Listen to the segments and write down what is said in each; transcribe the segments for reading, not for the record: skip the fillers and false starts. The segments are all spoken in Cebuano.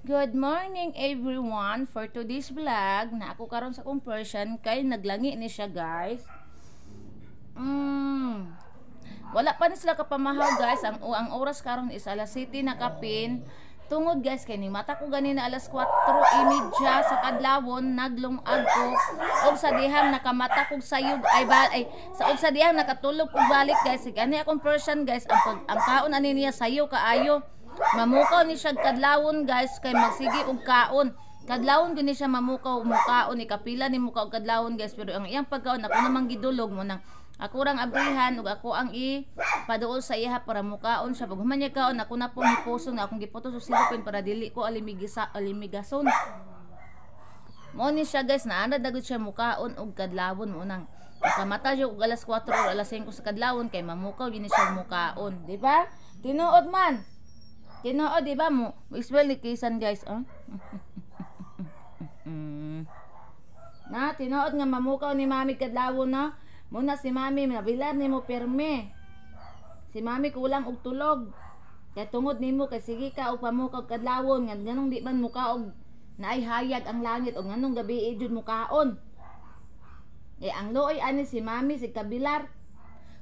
Good morning everyone. For today's vlog, na ako karon sa akong Persian kay naglangi ni siya, guys. Wala pa ni sila kapamahaw, guys. Ang oras karon is alas 7 na kapin. Tungod guys kay ni mata ko ganina alas 4:30 sa kadlawon, naglungag ko og sa dihang nakamata kog sayog ay ba ay sa og sa dihang nakatulog kog balik, guys. Gani akong Persian, guys, ang kaon ani niya sayo kaayo. Mamukaw ni siya kadlawon, guys, kay magsige og kaon. Kadlawon gani siya mamukaw, mukaon ni kapila ni mukaw kadlawon, guys, pero ang iyang pagkaon ako namang gidulog mo nang ako rang abrihan ug ako ang ipaduol sa iha para mukaon siya. Pag human niya kaon, ako na pong hipuson nga akong giputos og silupin para dili ko alimigisa alimigason. Mo ni siya, guys, naanad na gud siya mukaon og kadlawon mo nang nakamata siya og alas 4 or alas 5 sa kadlawon kay mamukaw gini siya mukaon, di ba? Tinuod man. Tinuod, di ba mo? Iswel ni Kisan, guys, oh. Na tinuod nga mamukaw ni mami kadlawon, no? Muna si mami nabilar nimo pirme. Si mami kulang og tulog. Kay tungod nimo kay sige ka og pamukaw kadlawon nga nganong di man mukaog naay hayag ang langit og nganong gabi jud mukaon. Eh ang luoy ani si mami si kabilar.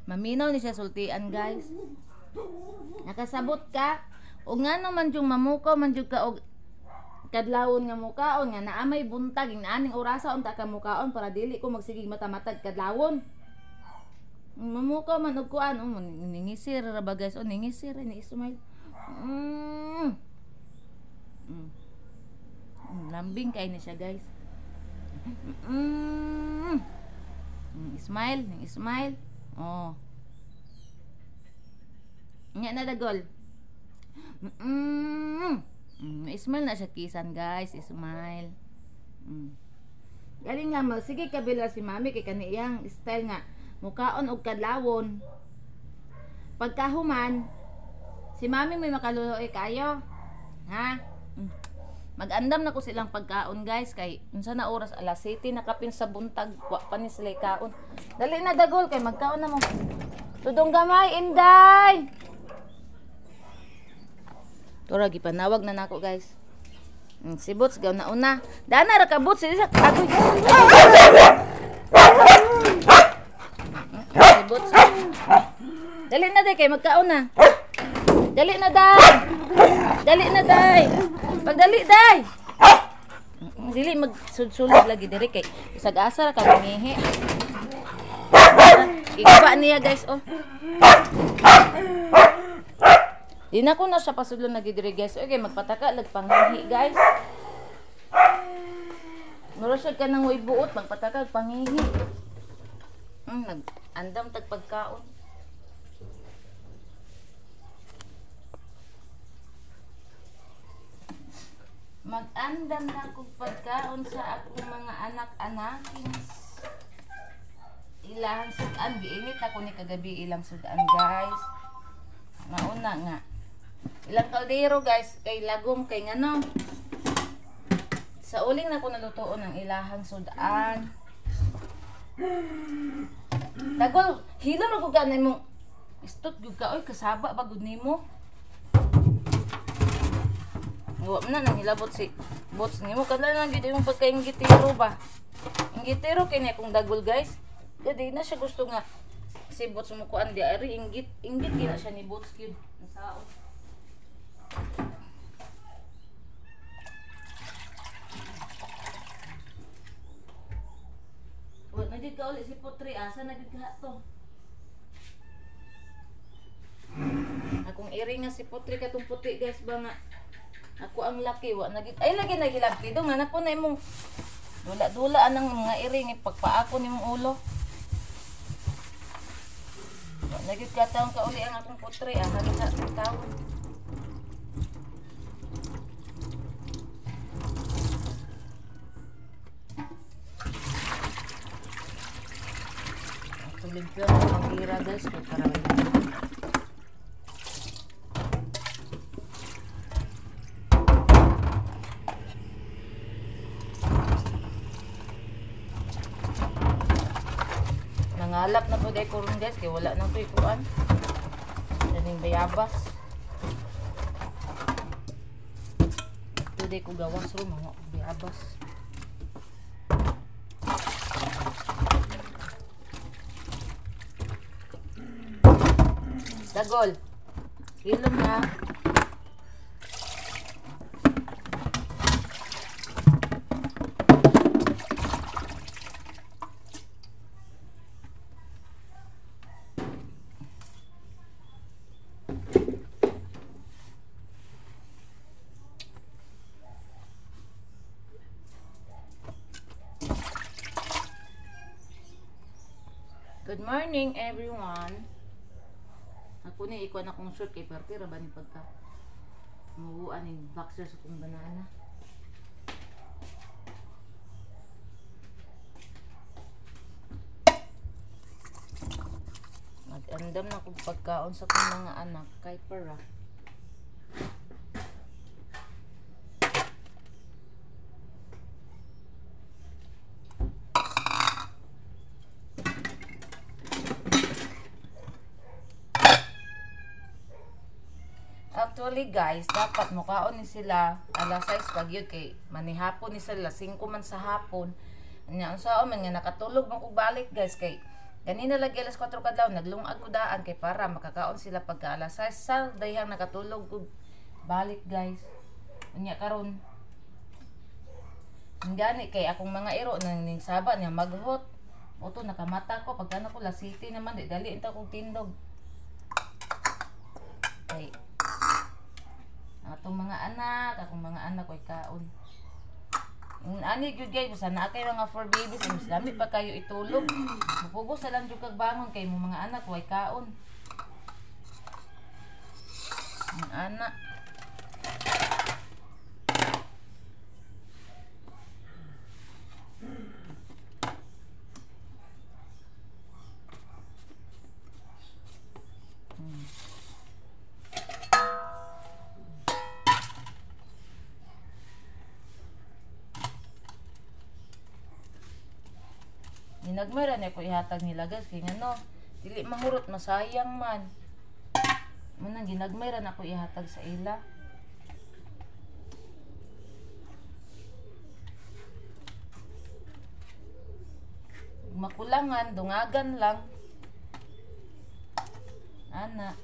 Maminaw ni siya sultian, guys. Nakasabot ka og ngano man jung mamukaw man jud ka og kadlawon nga mukaon nga naa may buntag ing aning orasa unta ka mukaon para dili ko magsigig matamatag kadlawon. Mamukaw man og kuan, oh, ningisir ra ba, guys? Oh, ningisir ni Ismail. Lambing kay ni siya, guys. Ismail, ning Ismail. Oh. Nya na dagol. Ismail na siya kisan, guys, Ismail. Galing nga sige kabila si mami kay kaniyang style nga mukaon og kadlawon. Pagkahuman si mami may makaluluoy kayo. Ha? Magandam na ko silang pagkaon, guys, kay unsa na oras alas 7 na kapin sa buntag, wa pa ni sila kaon. Dali na dagol kay magkaon na mo. Tudong gamay, Inday. Tora gipanawag na nako, guys. Si Boots gaw na una. Dana ra ka Boots sa agoy. Si Boots. Dali na day kay magkaon na. Dali na day. Dali na day. Pagdali day. Dili magsudsulod lagi diri kay isag asa ra ka mangihi. Giguba niya, guys, oh. Di na ko na siya pasudlon na gidiri, guys. Okay, magpataka lagpanghihi, guys. Mura siya ka nang buot, magpataka panghihi. Nag-andam tag pagkaon. Mag-andam na kog pagkaon sa akong mga anak-anakins. Ilahang sudan, giinit ako ni kagabi ilang sudan, guys. Mauna nga. Ilang kaldero, guys, kay lagom kay ngano. Sa uling na ko nalutoon ang ilahang sudan. Dagol, hilo ra gud ka nimo. Istot gud ka oy, kasaba ba gud nimo? Wa man na nangilabot si Bots nimo kada lang gid imong pagkainggitero ba. Inggitero kay ni akong dagol, guys. Kay na siya gusto nga si Bots mo kuan di ari inggit inggit gina siya ni Bots gyud nasaon. Wa na jud ka uli si Putri, asa na jud ka to? Akong iri nga si Putri katong puti, guys, ba nga ako ang laki wa na gid ay lagi nagilabti do nga na po na imong dula-dula anang mga iri nga pagpaako nimong ulo. Wa na gid ka taon ka uli ang akong Putri, asa na ka taon. Limpyo na pangira, guys, kay para nangalap na po dahil kuron, guys, kay wala na ito ikuan daning bayabas. Ito day ko gawas ro mga biabas. Dagol. Hilom na. Good morning everyone. Ako ni ikuan akong shirt kay parte ra ba ni pagka mubuan ning boxer sa kong banana. Mag-andam na kong pagkaon sa kong mga anak kay para. Actually guys, dapat mukaon ni sila alas 6 pag yun kay manihapon ni sila 5 man sa hapon. Anya unsaon man nga nakatulog man kog balik guys kay ganina lagi alas 4 kadlaw naglungag ko daan kay para makakaon sila pagka alas 6 sa dayhang nakatulog kog balik guys. Unya karon gani kay akong mga iro nang ning saba niya maghot. Oto nakamata ko pagka nako la city naman di dali inta kog tindog. Kay atong mga anak, akong mga anak ko'y kaon. Ani gyud guys, basta naa kay mga 4 babies, mas lami pa kayo itulog. Mupugos na lang jud kag bangon kay mo mga anak way kaon. Ang anak. Ginagmay ra niya ko ihatag nila guys kay ngano dili mahurot masayang man. Munang ginagmay ra nako ihatag sa ila. Makulangan dungagan lang. Ana.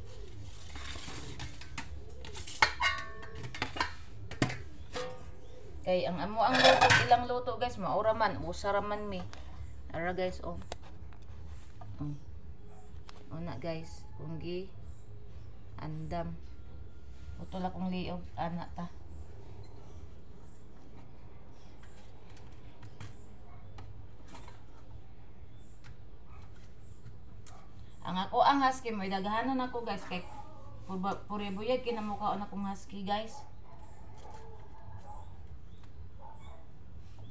Kay ang amo ang luto ilang luto guys maura man usa ra man mi. Ara guys, oh. Oh. Una guys, kung gi andam. Utol akong liog ana ta. Ang ako ang husky mo daghanon ako guys kay pure buyag kinamukaon akong husky guys.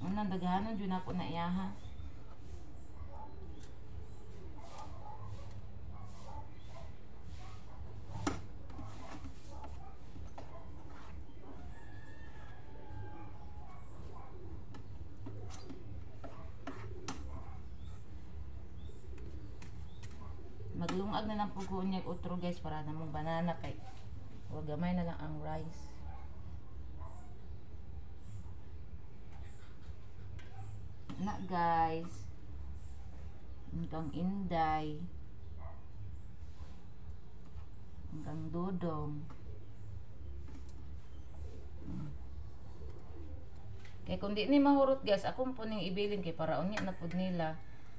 Unang daghanon jud ako na iyaha. Maglungag na lang pugoon niya utro guys para na mong banana kay wag gamay na lang ang rice. Na guys, hanggang Inday, hanggang Dodong. Kay kung di ni mahurot guys, akong puning ibilin kay para unya na pud nila.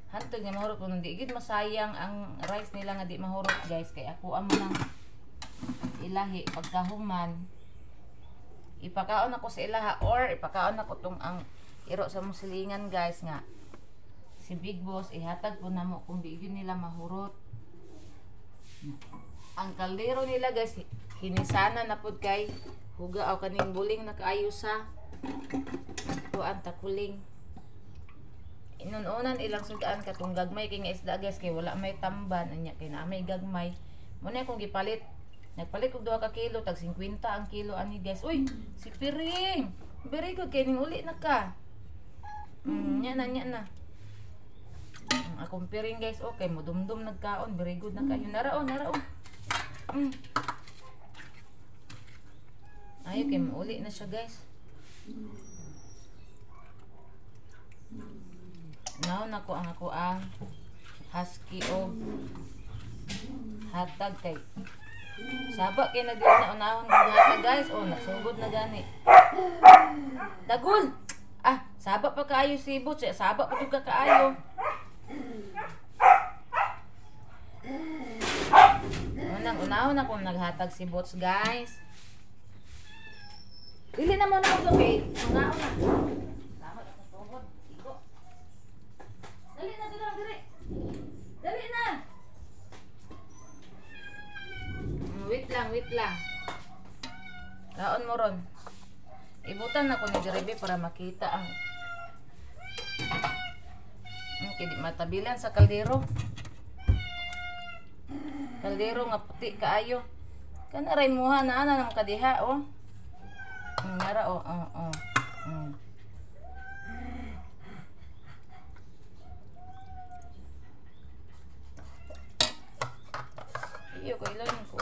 Hantog nga mahurot kung di gid masayang ang rice nila nga di mahurot guys kay ako amo nang ilahi pagkahuman. Ipakaon ako sa ilaha or ipakaon ako tong ang iro sa musilingan guys nga si Big Boss ihatag po namo kung di gyud nila mahurot. Ang kaldero nila guys hinisana na pud kay huga aw kaning buling na kaayo sa kuan takuling. Inununan ilang sudan katong gagmay kay nga isda guys kay wala may tamban anya kay naa may gagmay. Muna akong gipalit. Nagpalit og 2 ka kilo tag 50 ang kilo ani guys. Uy, si Piring. Very good kay ning uli na ka. Nya na nya na. Akong Piring guys, okay modumdum nagkaon, very good na kayo. Narao, narao. Ayo kay mouli na siya guys. Naon ako ang ako ang husky o hatag kay saba kay na na unahon og hatag guys. Oh, nagsugod na gani. Dagol. Ah, saba pa kaayo si Butch. Saba pa jud ka kaayo. Unang unahon ako naghatag si Butch guys. Dili na mo na og okay. Unahon na. Salamat akong tuhod. Igo. Dali na dali dali. Dali na. Wait lang, wait lang. Kaon mo ron. Ibutan ako ni Jeremy para makita ang okay, di matabilan sa kaldero. Kaldero nga puti kaayo. Kana ray muha na ana nang kadiha oh. Nara oh oh oh. Iyo ko ilan ko.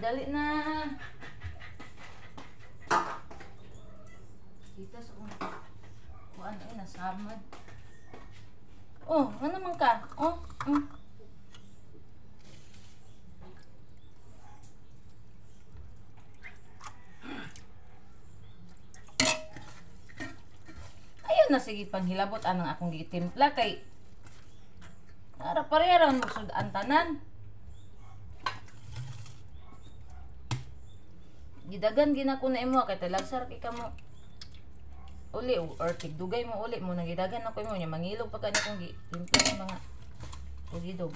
Dali na. Kita sa kung kuan ay nasamad. Oh, ano man ka? Oh, Ayun na sige panghilabot anang akong gitimpla kay ara pareha ra magsud-an tanan. Gidagan gina ko na imo kay talagsar kay kamo uli or tigdugay mo uli mo nagidagan ako imo nya mangilog pa kani kung gitimpla sa mga tugidog.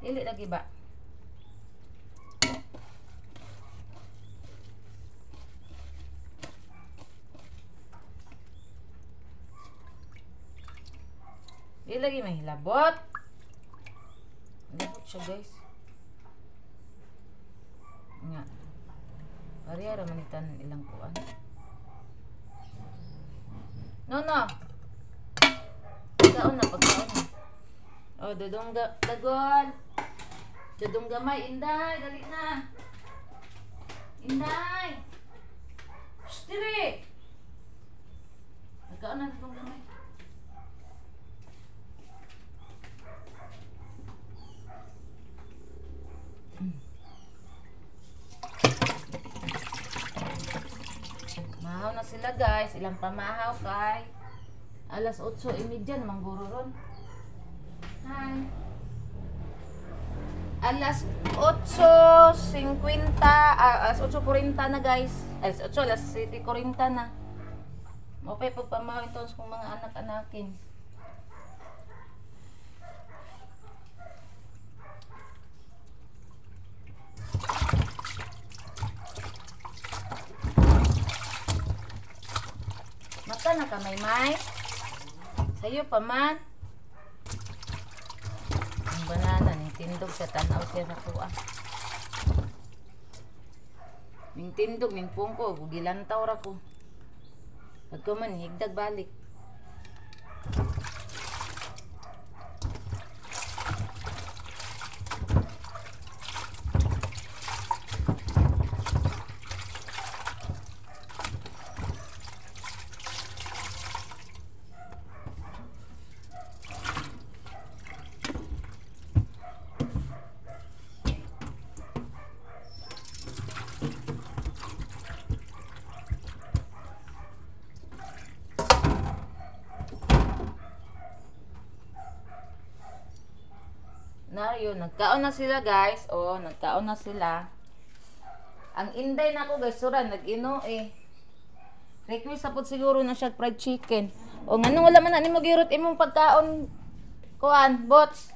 Dili lagi ba? Di lagi may hilabot. Hilabot siya guys. Nga. Pareha ra man itan ilang kuan. No no. Pagkaon na, pagkaon na. Oh, dudong dagol. Dudong gamay, Inday, dali na. Inday. Shh, diri. Pagkaon na dudong gamay. Mahaw na sila guys, ilang pamahaw kay alas 8:30 naman guro ron. Hi. Alas 8:50, alas 8:40 na guys. Alas 8, alas 7:40 na. Mo pa'y pagpamahaw ito sa kong mga anak-anakin. Mata na ka, Maymay. Sa'yo pa man. Ang banana, ning tindog sa tanaw siya sa kuha. Ning tindog, ning pungko, gilantaw ra ko. Pagka man, higdag balik. Na yun, nagkaon na sila guys. Oh, nagkaon na sila. Ang Inday na ako guys, sura nag-ino eh. Request sa pod siguro na siya fried chicken. O nganong wala man na nimo girot imong pagkaon kuan, bots.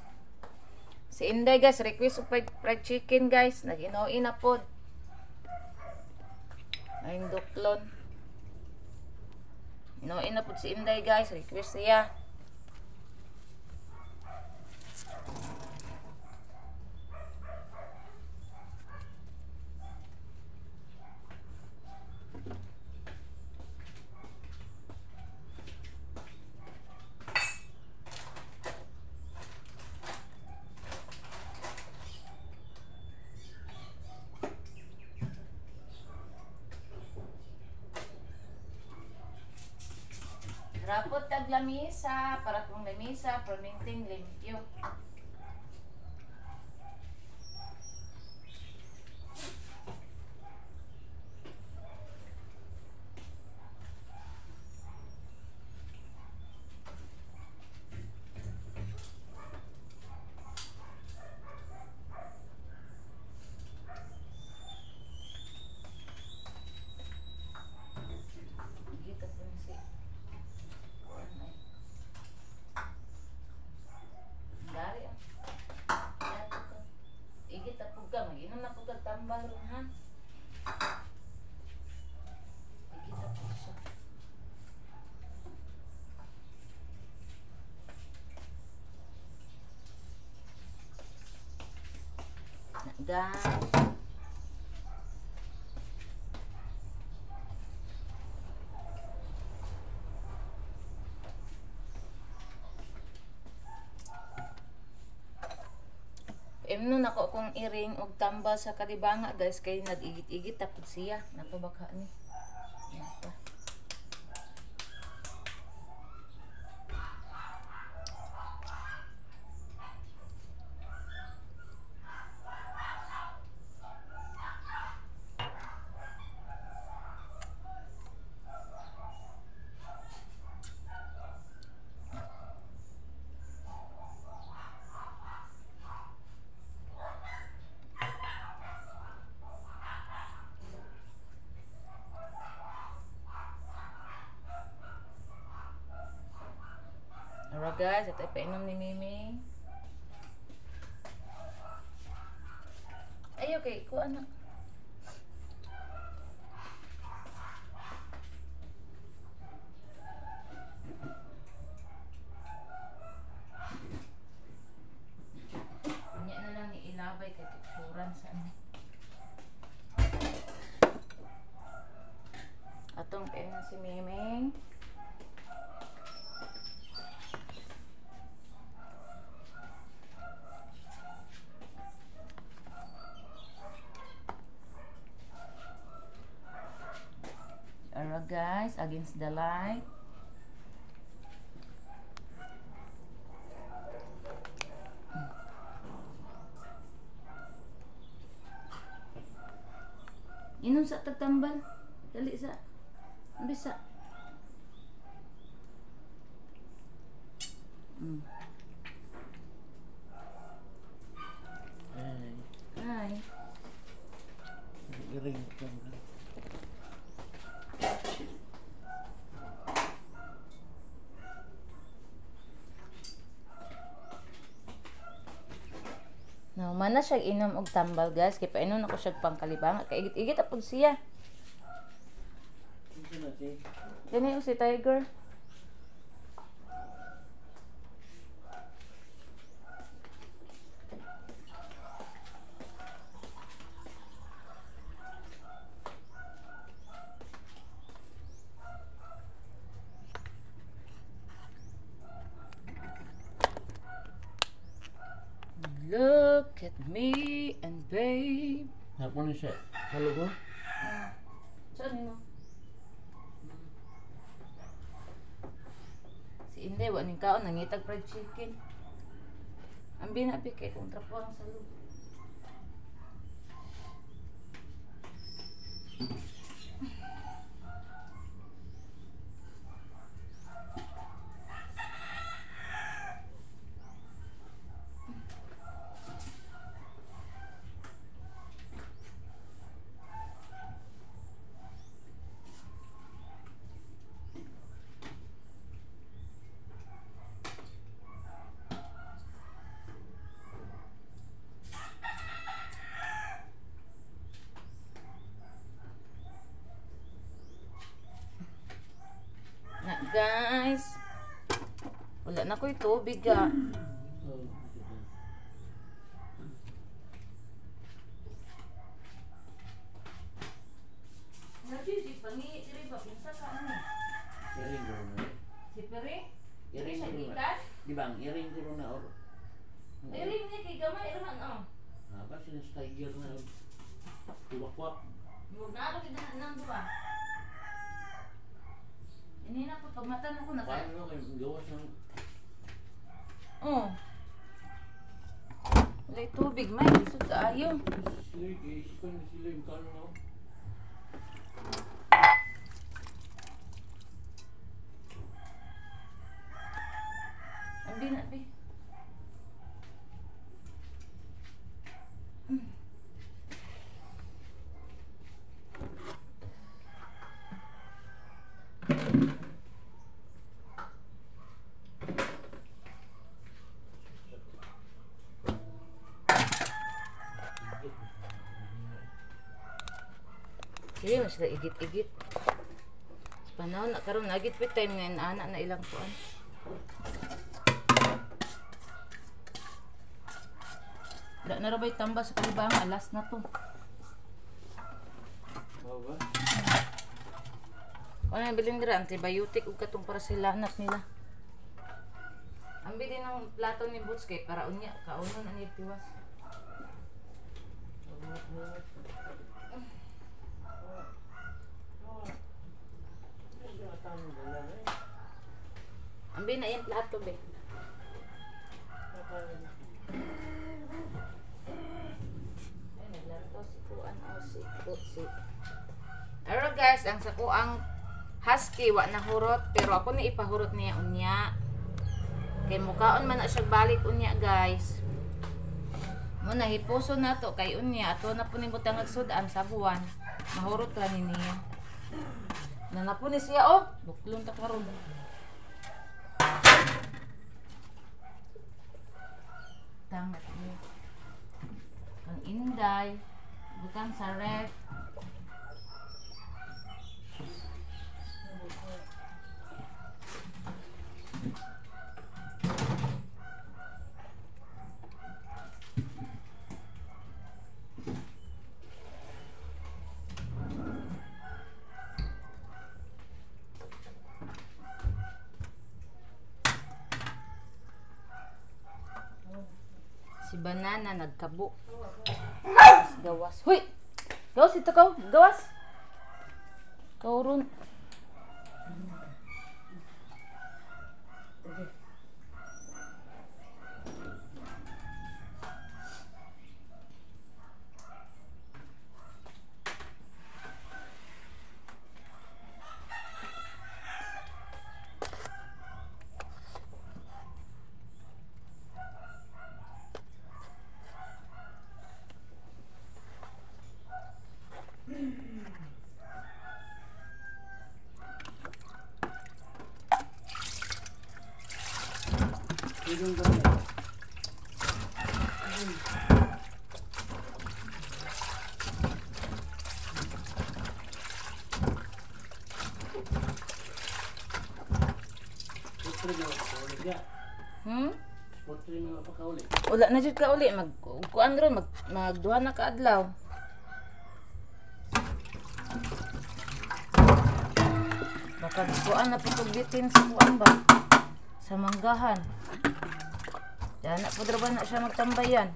Si Inday guys, request og fried chicken guys, nag-inoin na pod. Ay duklon. Inoin na pod si Inday guys, request siya. Sapot tag lamisa para kung lamisa perminting limpyo. Gita po ni si kuan ay. Dari ah. Dato ka. Igit na pud ka, mag-inom na pud ka tambal ron ha. Igit na pud siya. Na, guys. Imnon ako akong iring og tambal sa kalibanga guys kay nag-igit-igit tapod siya. Napabakha ni. Yan pa. Alright guys, ito ay painom ni Mimi. Ay, okay. Kuha na. Unya na lang ni ilabay kay teksturan sa ano. Atong painom si Miming. Alright guys, against the light. Inom sa tagtambal. Dali sa. Bisa. Ay, Hi. iring ko. Now, mana siya inom og tambal guys kay painom nako siya pangkalibanga kay igit-igit apod siya. Unsa na si? Kani si Tiger. Look at me and babe. Hapon ni siya. Salugo? Saan mo? Si Inday, wa ning kaon, nangitag fried chicken. Ang binabi kay kung trapo ang salog. Na guys, wala na ko'y tubig ah. Si Pangi, diri ba kinsa ka ano? Iring ko na. Si Pere? Iring Siya ko na. gikas? Di ba ang iring ko na or? Iring ni kay gamay raman oh. Ah, ba sinas tiger na tuwakwak. Murag na gid na nang duha. Ini na po pagmata na ko na. Paano kay gawas ng Oh. Walay tubig, may lisod kaayo. Sila, isipan na sila yung kano no? Abi na, abi. Sige, mas sila igit-igit. Sa panahon na karon nagit pa time ngayon ana na ilang kuan. Wala na ra ba'y tamba sa kalibang alas na to. Mao ba? Ano yung bilin dira antibiotic ug katong para sa lanas nila. Ang bilin ng plato ni Boots kay para unya kaunon ang tiwas. Ang bilin na iyang plato be. Ay, naglantaw si kuan o si si. Alright guys, ang sa kuang husky wa na hurot pero ako ni ipahurot niya unya. Kay mukaon man na siya balik unya guys. Mo na hipuso na to kay unya ato na po ni butang sudan sa buwan. Mahurot ra ni niya. Nanapo ni siya oh, buklon ta karon. Tangat ni. Ang Inday butang sa ref. Si Banana nagkabo. Gawas. Huy! Gawas ito ka. Gawas! Kauron. Wala na jud ka uli mag kuan ron mag magduha na ka adlaw. Baka kuan na putugbitin sa kuan ba? Sa manggahan. Dana pud ra ba na siya magtambayan?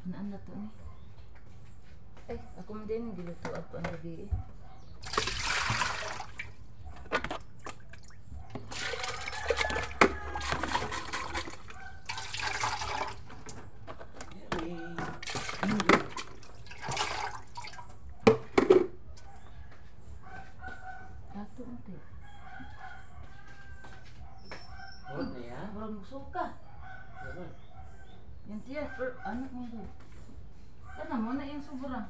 Naan na to ni? Ay, ako man din giluto ako ang gabi eh. Plato unti. Hurot na ya? Murag musuka. Yan tiyan, pero ano mo ko? Kana mo na yung sobra.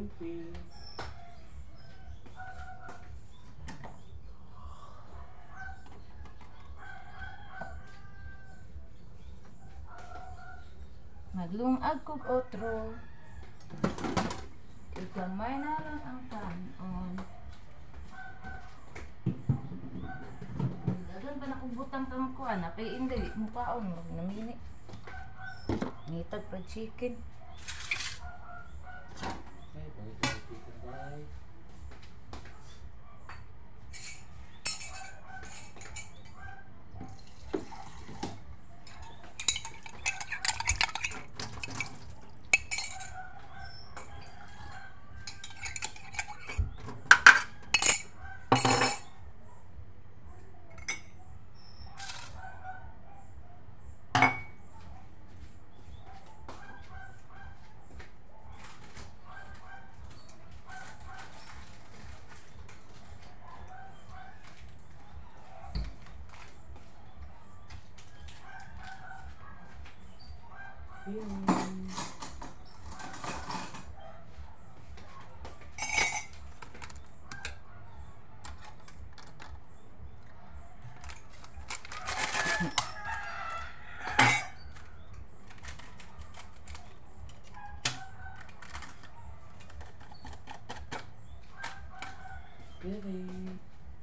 Pimping. Maglungag kog otro. Igamay na lang ang kanon. Dagan pa na kong butang kang kuan, kay hindi mo kaon, namini. Ngitag pa chicken. Ay, pangit ang chicken bay.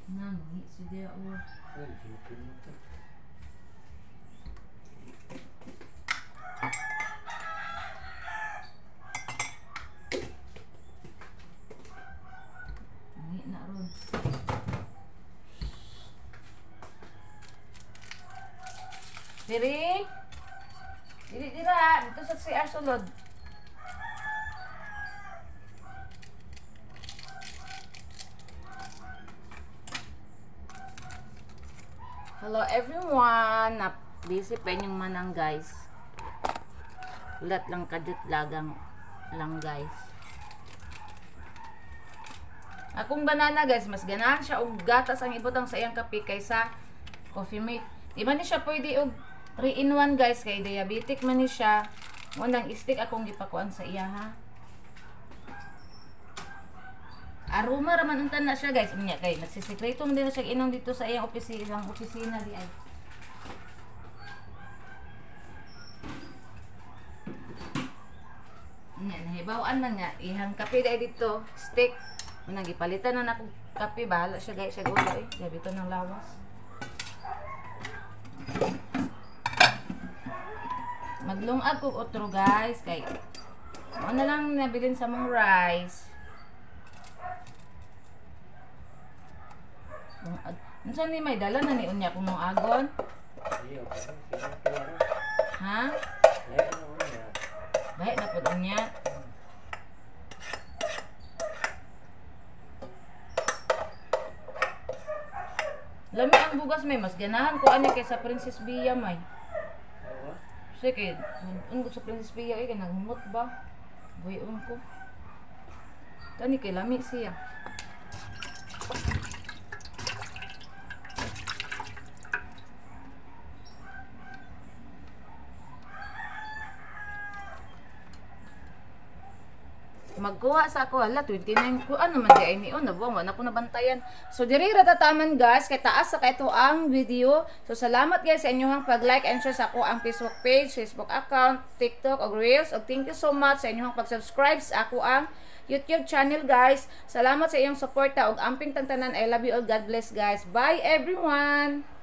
Nang, siya o. Ay, chicken mo to. Nangi na ron. Diri? Diri dira, dito sa CR sulod. Hello everyone! Na busy pa inyong manang guys. Ulat lang kadyot lagang lang guys. Akong banana guys, mas ganahan siya og gatas ang ibutang sa iyang kape kaysa coffee mate. Di man ni siya pwede og 3 in 1 guys kay diabetic man ni siya. Unang stick akong gipakuan sa iya ha. Aroma ra man unta na siya guys. Unya kay nagsisekreto man din na siya inom dito sa iyang opisina, isang opisina di ay. Unya nahibaw-an man nga ihang kape dai dito, stick. Unang gipalitan na nako kape, bahala siya guys, siya gulo eh. Grabe to ng lawas. Maglungag kog otro guys kay mo na lang nabilin sa mong rice. Unsa ni may dala na ni unya kung mong agon? Ha? Baik na pud unya. Lami ang bugas may mas ganahan ko ani kaysa Princess Bia may. Sige, ungo sa Princess Bia ay kay naghumot ba? Buhion ko. Kani kay lami siya. Magkuha sa ako, hala, 29 ko. Ano man di ay niyon, nabuang, wala ko nabantayan. So, diri ra tataman guys, kay taas sa kaito ang video. So, salamat guys sa inyong pag-like and share sa ako ang Facebook page, Facebook account, TikTok, og Reels. Og thank you so much sa inyong pag-subscribe sa ako ang YouTube channel guys. Salamat sa iyong suporta og amping tantanan. I love you all. God bless guys. Bye everyone!